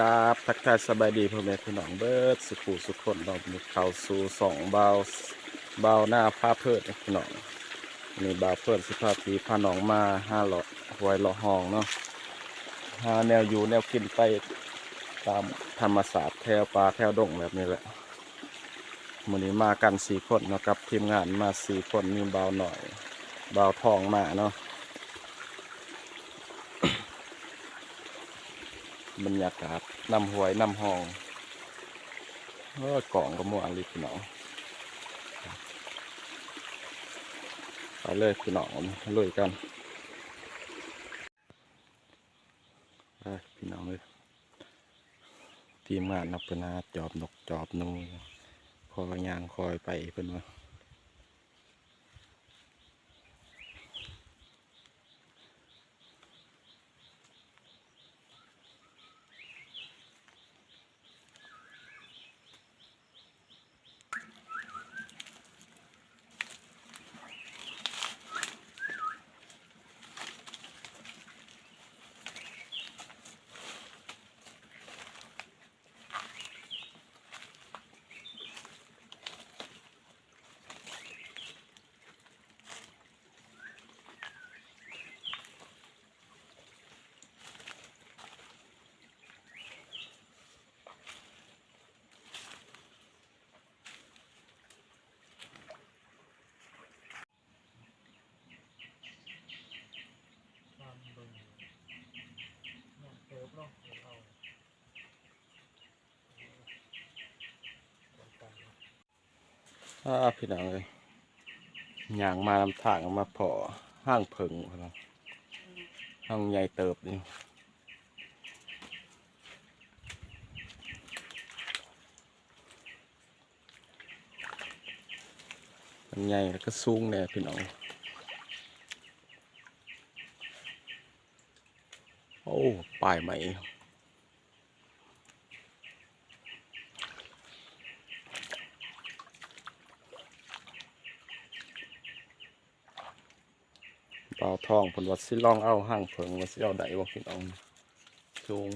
ກາບທັກທາຍສະບາຍດີພໍ່ແມ່ພີ່ນ້ອງເບິດສຸຂູສຸຄົນເນາະ, ມື້ນີ້ເຂົ້າສູ່ຊ່ອງບ່າວ ບ່າວນາພາເພີດເນາະພີ່ນ້ອງ. ມື້ນີ້ບ່າວເພີດຊິພາພີ່ພານ້ອງມາຫາເລາະຫ້ວຍເລາະຮ່ອງເນາະ, ຫາແນວຢູ່ແນວກິນໄປຕາມທຳມະຊາດແຖວປ່າແຖວດົງແບບນີ້ແຫຼະ. ມື້ນີ້ມາກັນສີ່ຄົນເນາະ ກັບທີມງານມາສີ່ຄົນ, ມີບ່າວນ້ອຍ ບ່າວທອງມາເນາະ. ບັນຍາກາດນຳຫ້ວຍນຳຮ່ອງ, ໂອ້ຍ ກ້ອງກໍມ່ວນອີ່ຫຼີພີ່ນ້ອງ. ໄປເລີຍພີ່ນ້ອງ ລຸຍກັນ. ໄປພີ່ນ້ອງເອີຍ, ທີມງານເນາະ ເພິ່ນຫາຈອບນົກຈອບໜູ, ຂໍຍ່າງຄ່ອຍໄປເພິ່ນວ່າ. ອ້າ ພີ່ນ້ອງເອີຍ ຍ່າງມານຳທາງມາພໍ້ຮັງເຜິ້ງພຸ້ນນະ, ຮັງໃຫຍ່ເຕີບນີ້. ມັນໃຫຍ່ແລ້ວກໍສູງແດ່ພີ່ນ້ອງ. ໂອ້ ປາຍໄມ້. ບ່າວທອງເພິ່ນວ່າຊິລອງເອົາຮັງເຜິ້ງ ວ່າຊິເອົາໄດ້ບໍ່ພີ່ນ້ອງ. ສູງ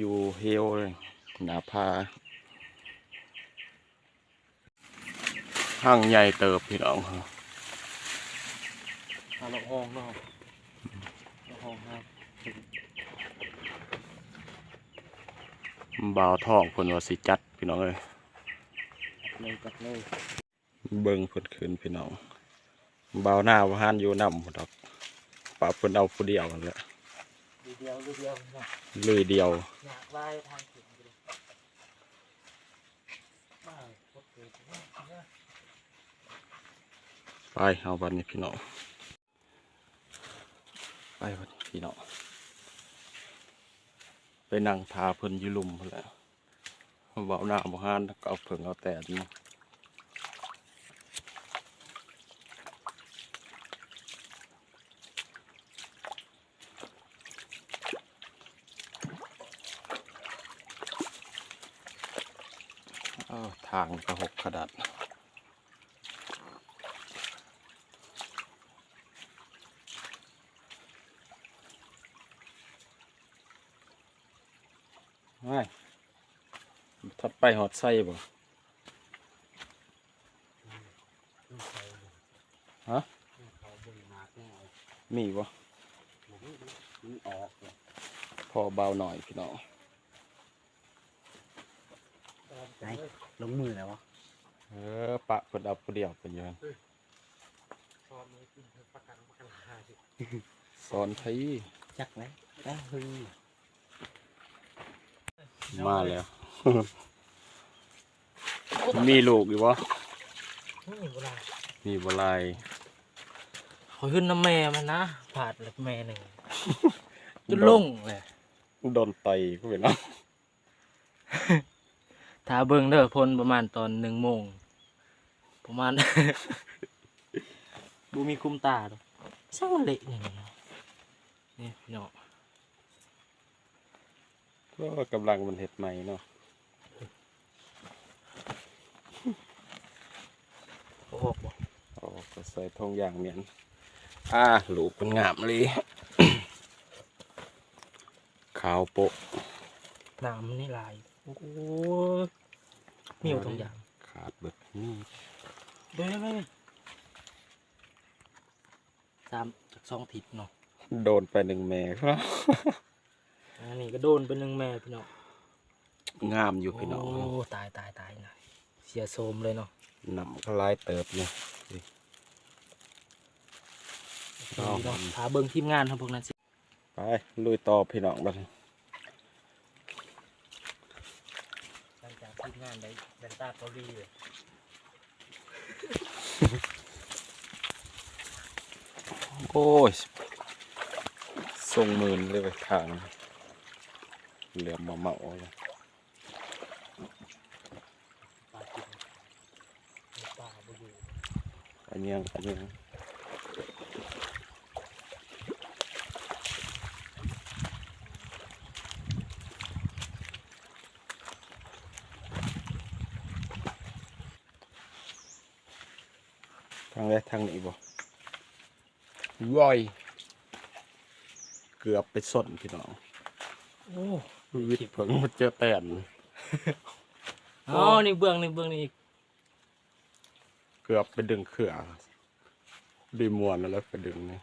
ຢູ່ເຮວເລີຍ ໜ້າຜາ. ຮັງໃຫຍ່ເຕີບພີ່ນ້ອງ. ຫາເລາະຮ່ອງເນາະ ເລາະຮ່ອງຫາ. ບ່າວທອງເພິ່ນວ່າຊິຈັດພີ່ນ້ອງເອີຍ. ເລີຍ ຈັດເລີຍ. ເບິ່ງເພິ່ນຂຶ້ນພີ່ນ້ອງ. ບ່າວນາບໍ່ທັນຢູ່ນຳດອກ ປະເພິ່ນເອົາຜູ້ດຽວຫັ້ນແຫຼະ. ລຸຍດຽວ ລຸຍດຽວເນາະ ລຸຍດຽວ. ຍາກຫຼາຍທາງຂຶ້ນຢູ່ເດ້. ໄປ ເຮົາບັດນີ້ພີ່ນ້ອງ ໄປບັດນີ້ພີ່ນ້ອງ ໄປນັ່ງຖ້າເພິ່ນຢູ່ລຸ່ມພຸ້ນແຫຼະ. ເວົ້າໜ້າບໍ່ຫານ ກໍເອົາເຜິ້ງເອົາແຕນມາ. ເອີ ທາງກໍຫົກຂະດາດ. ໂອ້ຍ ທັດໄປຮອດໄຊບໍ່? ຮະ? ມີບໍ່? ມັນອອກ ພໍບ່າວນ້ອຍພີ່ນ້ອງ. ໄປ ລົງມືແລ້ວບໍ່? ເອີ ປະເພິ່ນເອົາຜູ້ດຽວເພິ່ນຢູ່ຫັ້ນ. ສອນໄຜ? ຈັກແຫຼະ ແລ້ວຫຶງ. ມາແລ້ວ. ມີລູກຢູ່ບໍ່? ມີບໍ່ຫຼາຍ ມີບໍ່ຫຼາຍ. ຂ້ອຍຫຶງນຳແມ່ມັນນະ ພາດແລ້ວແມ່ໜຶ່ງ ຈົນລົງແຫຼະ. ໂດນໄຕກໍເປັນເນາະ. ຖ້າເບິ່ງເດີ ພົ້ນປະມານຕອນໜຶ່ງໂມງ ປະມານ ບໍ່ມີຄຸມຕາດອກ. ຊ່າງເລະນີ້ເນາະ ນີ້ເນາະ. ໂອ້ ກຳລັງມັນເຮັດໃໝ່ເນາະ. ເອົາອອກບໍ່? ເອົາອອກ ໃສ່ຖົງຢາງແມ່ນ. ອ່າ ລູກມັນງາມເລີຍ. ຂ ອາວໂປະ ນ້ຳມັນນີ້ຫຼາຍ. ໂອ້ຍ ມີຫຍັງທຸກຢ່າງ ຂາດເບິດ. ນີ້ ເບິ່ງໆ ສາມ ຈາກສອງທິດເນາະ ໂດນໄປໜຶ່ງແມ່. ອັນນີ້ກໍໂດນໄປໜຶ່ງແມ່ພີ່ນ້ອງ. ງາມຢູ່ພີ່ນ້ອງ. ໂອ້ ຕາຍໆໆ ນະ ເສຍໂສມເລີຍເນາະ. ນ້ຳກໍຫຼາຍເຕີບນີ້. ໂອເຄເນາະ ຖ້າເບິ່ງທີມງານເຮົາພວກນັ້ນຊິ ໄປລຸຍຕໍ່ພີ່ນ້ອງບັດນີ້. ຫຼັງຈາກທີມງານໄດ້ແວ່ນຕາເກົາຫຼີ ໂອ້ຍ ຊົງໝື່ນເລີຍເວີຍ ທາງເຫຼືອມມາເໝົາເລີຍ. ປາກິນ ປາບໍ່ຢູ່ ປາເຍືອງ ປາເຍືອງ. ທາງໃດ ທາງນີ້ບໍ່? ວອຍ ເກືອບໄປຊົນພີ່ນ້ອງ. ໂອ້ ວິດເຜິ້ງມາເຈີແຕນ. ອໍ ໂອ້ ນີ້ເບື້ອງ ນີ້ເບື້ອງນີ້ອີກ. ເກືອບໄປດຶງເຄືອ ດີມ່ວນແລ້ວໄປດຶງນີ້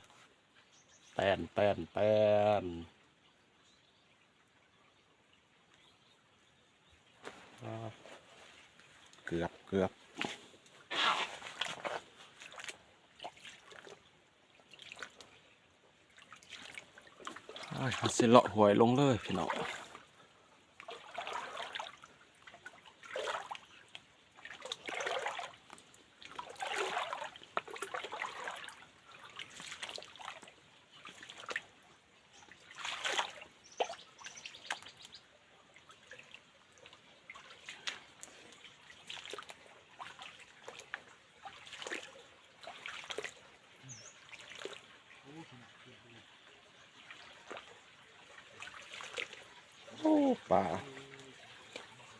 ແຕນ ແຕນ ແຕນ. ເກືອບ ເກືອບ. ອ້າຍ ເຮົາຊິເລາະຫ້ວຍລົງເລີຍພີ່ນ້ອງ. ໂອ້ ປາ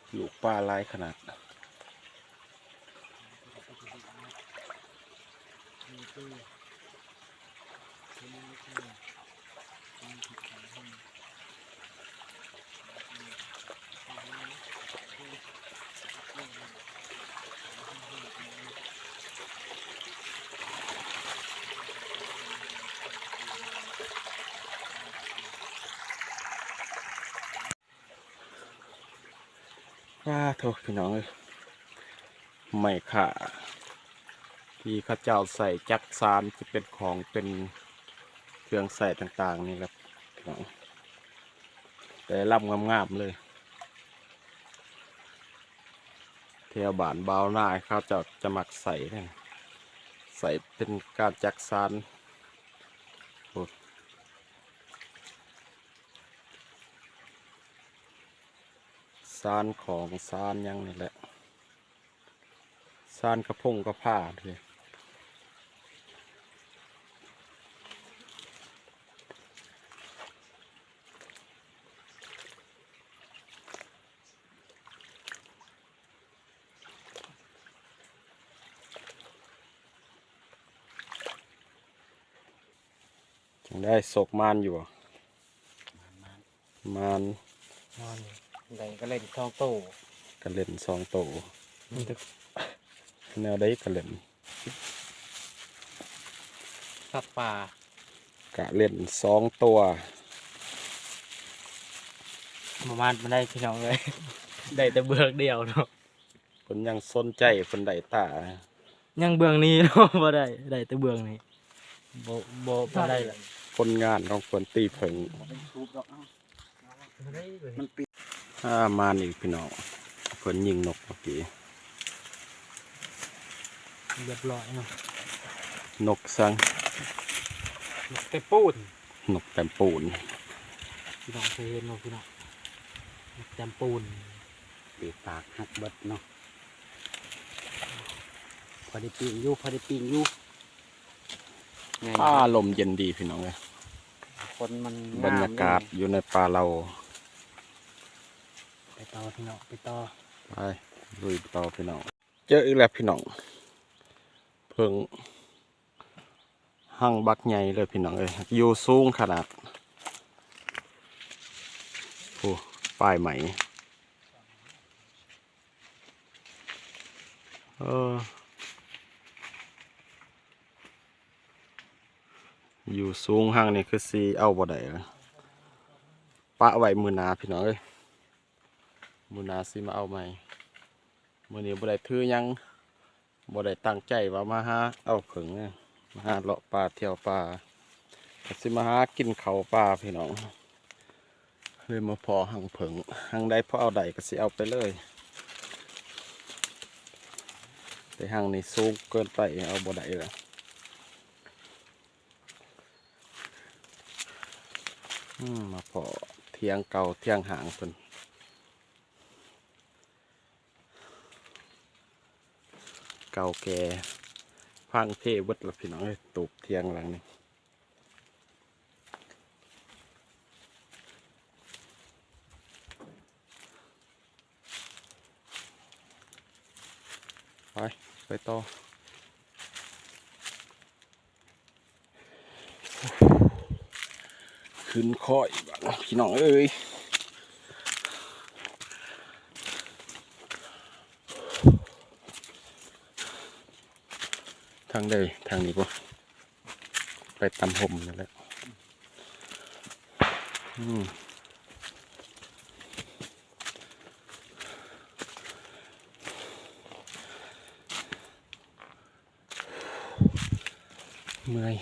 ລູກປາຫຼາຍຂະໜາດ. ປາໂທ້ ພີ່ນ້ອງເອີຍ ໄມ້ຄ້າທີ່ເຂົາເຈົ້າໃຊ້ຈັກສານ ທີ່ເປັນຂອງເປັນເຄື່ອງໃຊ້ຕ່າງໆນີ້ແຫຼະພີ່ນ້ອງ ແຕ່ລຳງາມໆເລີຍ. ແຖວບ້ານບ່າວນາເຂົາເຈົ້າຈະມັກໃຊ້ເດ້ ໃຊ້ເປັນການຈັກສານ. ໂອ້ ສານຂອງສານຫຍັງນີ້ແຫຼະ ສານກະພົງກະພາເດ້. ຈັ່ງໃດ ໂຊກໝານຢູ່ບໍ່? ໝານ ໝານ ໝານ ໄດ້ກະເລັນສອງໂຕ ກະເລັນສອງໂຕ ມີແຕ່ ແນວໃດກະເລັນ ສັດປ່າ ກະເລັນສອງຕົວ ບໍ່ໝານປານໃດພີ່ນ້ອງເອີຍ ໄດ້ແຕ່ເບື້ອງດຽວເນາະ. ເພິ່ນຍັງສົນໃຈ ເພິ່ນໄດ້ຕາ ຍັງເບື້ອງນີ້ເນາະ ບໍ່ໄດ້ ໄດ້ແຕ່ເບື້ອງນີ້ ບໍ່ ບໍ່ປານໃດລະ. ຜົນງານຂອງເພິ່ນຕີເຜິ້ງ ມັນປິດ ອ່າ ມານີ້ພີ່ນ້ອງ ເພິ່ນຍິງນົກເມື່ອກີ້ ຮຽບຮ້ອຍເນາະ ນົກສັງ ນົກແຕ້ມປູນ ນົກແຕ້ມປູນ ພີ່ນ້ອງເຄີຍເຫັນບໍ່ພີ່ນ້ອງ ນົກແຕ້ມປູນ. ປີກປາກຫັກເບິດເນາະ ພໍໄດ້ປີ້ງຢູ່ ພໍໄດ້ປີ້ງຢູ່ ງ່າຍ ອ່າ ລົມເຢັນດີພີ່ນ້ອງເອີຍ ຄົນມັນ ບັນຍາກາດຢູ່ໃນປ່າເຫຼົ່າ ໄປຕໍ່ພີ່ນ້ອງ ໄປຕໍ່ ໄປລຸຍຕໍ່ພີ່ນ້ອງ. ເຈີອີກແລ້ວພີ່ນ້ອງ ເຜິ້ງ ຮັງບັກໃຫຍ່ເລີຍພີ່ນ້ອງເອີຍ ຢູ່ສູງຂະໜາດ ໂອ້ ປ້າຍໃໝ່ ເອີ ຢູ່ສູງຮັ່ງນີ້ຄືຊິເອົາບໍ່ໄດ້ລະ ປະໄວ້ມື້ໜ້າພີ່ນ້ອງເອີຍ ມື້ໜ້າຊິມາເອົາໃໝ່ ມື້ນີ້ບໍ່ໄດ້ຖືຫຍັງ ບໍ່ໄດ້ຕັ້ງໃຈວ່າມາຫາເອົາເຜິ້ງເດ້ ມາຫາເລາະປ່າທ່ຽວປ່າ ກະຊິມາຫາກິນເຂົ້າປ່າພີ່ນ້ອງ ເລີຍມາພໍ່ຮັ່ງເຜິ້ງ ຮັ່ງໃດພໍເອົາໄດ້ກະຊິເອົາໄປເລີຍ ແຕ່ຮັ່ງນີ້ສູງເກີນໄປເອົາບໍ່ໄດ້ລະ ອືມ ມາພໍ້ທຽງເກົ່າທຽງຮ້າງເພິ່ນ ເກົ່າແກ່ ພັງເພເບິດລະພີ່ນ້ອງເອີຍ ຕູບທຽງຫຼັງນີ້ ໄປ ໄປຕໍ່. ຂຶ້ນຄ້ອຍບາດນີ້ພີ່ນ້ອງເອີຍ ທາງໃດ ທາງນີ້ບໍ່ ໄປຕາມຮົ່ມນັ້ນແຫຼະ ອືມ. ເມື່ອຍ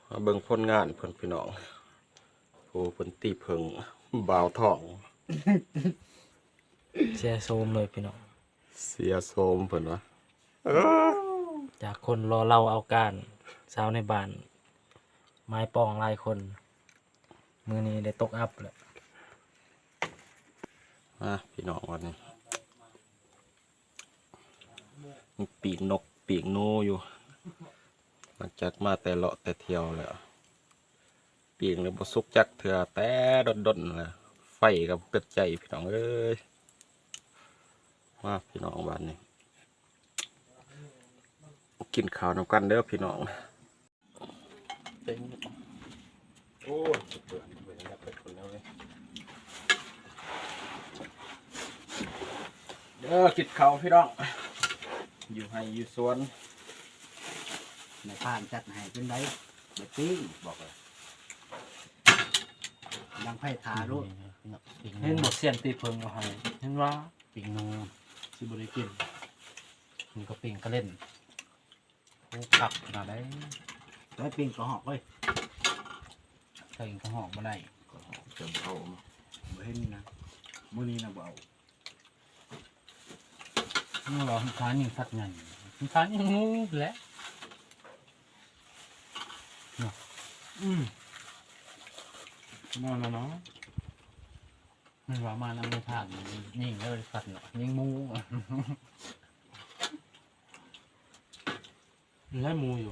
ມາເບິ່ງຜົນງານເພິ່ນພີ່ນ້ອງ ຜູ້ເພິ່ນຕີເຜິ້ງ ບ່າວທອງ ເສຍໂສມເລີຍພີ່ນ້ອງ ເສຍໂສມເພິ່ນວ່າ ເອີ ຈາກຄົນລໍເລົ່າເອົາການ ຊາວໃນບ້ານ ໝາຍປອງຫຼາຍຄົນ ມື້ນີ້ໄດ້ຕົກອັບແລ້ວ ມາພີ່ນ້ອງ ວັນນີ້ ຍັງປີ້ງນົກປີ້ງໜູຢູ່ ຫຼັງຈາກມາແຕ່ເລາະແຕ່ທ່ຽວແລ້ວ ປີ້ງແລ້ວບໍ່ສຸກຈັກເທື່ອ ແຕ່ດົນໆແລ້ວ ໄຟກໍບໍ່ເກີດໃຈ ພີ່ນ້ອງເອີຍ ມາພີ່ນ້ອງ ບາດນີ້ ກິນເຂົ້ານຳກັນເດີພີ່ນ້ອງ. ເຕັມ ໂອ້ຍ ເປື້ອນເບິ່ງແລ້ວໄປພຸ້ນແລ້ວເວີຍ ເດີ ກິນເຂົ້າພີ່ນ້ອງ ຢູ່ໄຮ່ຢູ່ສວນ ນາຍພານຈັດໃຫ້ເປັນໃດ ແບບປີ້ງ ບອກເລີຍ ຍັງໄຜທາໂລດ ເຫັນບໍ່ ຊຽນຕີເຜິ້ງເອົາໃຫ້ ເຫັນວ່າປີ້ງໜູ ຊິບໍ່ໄດ້ກິນ ມັນກໍປີ້ງກະເລັນ. ໂອ້ ຄັກຂະໜາດໃດ ໄດ້ປີ້ງກະຮອກເວີຍ ປີ້ງກະຮອກບໍ່ໄດ້ ກະຮອກເຕີມເຂົ້າ ບໍ່ເຫັນນະ ມື້ນີ້ນະບໍ່ເອົາ ເມື່ອວານຂາຍຍິງສັດໃຫຍ່ ມັນຂາຍຍິງໝູແຫຼະເນາະ ອືມ ມາແລ້ວເນາະ ມັນວ່າມານຳໃນທາງ ຍິງເລີຍສັດເນາະ ຍິງໝູ. ມີຫຼາຍໝູຢູ່